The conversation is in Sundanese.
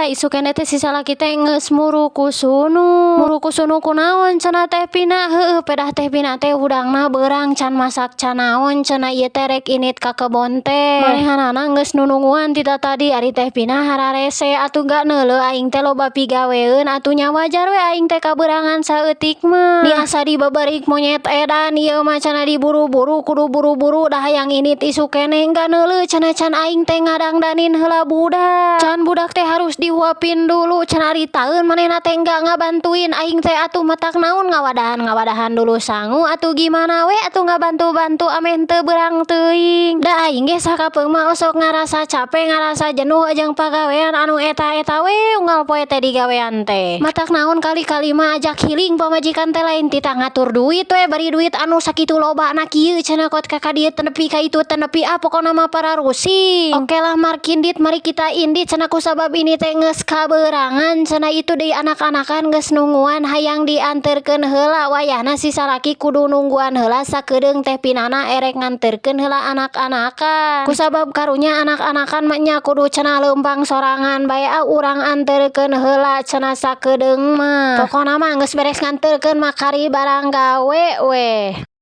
Tah, isuk keneh teh si salaki teh geus murukusunu. Murukusunu kunaon cenah Teh Pina? Heueuh, pedah Teh Pina teh hudangna beurang, can masak, can naon cenah, ieu teh rek init ka kebon teh. Manehanana geus nunungguan ti tatadi, ari Teh Pina hararese atuh, gak neuleuh aing teh loba pigaweun atuh nya, wajar we aing teh kaberangan saeutik mah. Ni asa dibeberik monyet edan ieu mah cenah, diburu-buru, kudu buru-buru dah hayang init isuk keneh, enggak neuleuh cenah can aing teh ngadangdanin heula budak. Can budak teh harus dihuapin dulu cenah, ari taeun manehna teh enggak ngabantuin aing teh atuh, matak naon, ngawadahan ngawadahan dulu sangu atuh, gimana we atuh ngabantu-bantu ameh teu beurang teuing. Da aing ge sakapeung mah osok ngarasa capek, ngarasa jenuh jeung pagawean anu eta-eta we unggal poe teh digawean teh. Matak naon, kali-kali mah ajak healing pamajikan teh, lain titah ngatur duit we, bari duit anu sakitu lobana kieu cenah, kot ka dieu teu nepi, ka itu teu nepi, ah, pokona mah pararusing. Oke lah, markindit, mari kita indit cenah, kusabab ini teh geus kaberangan cenah, itu deui anak-anakan geus nungguan hayang dianterkeun heula. Wayahna si salaki kudu nungguan heula sakedeung Teh Pinana erek nganterkeun heula anak-anakan, kusabab karunya anak-anakan mah nya kudu cenah leumpang sorangan bae, ah, urang anterkeun heula cenah sakedeung mah. Pokona mah geus beres nganterkeun mah kari barang gawe weh.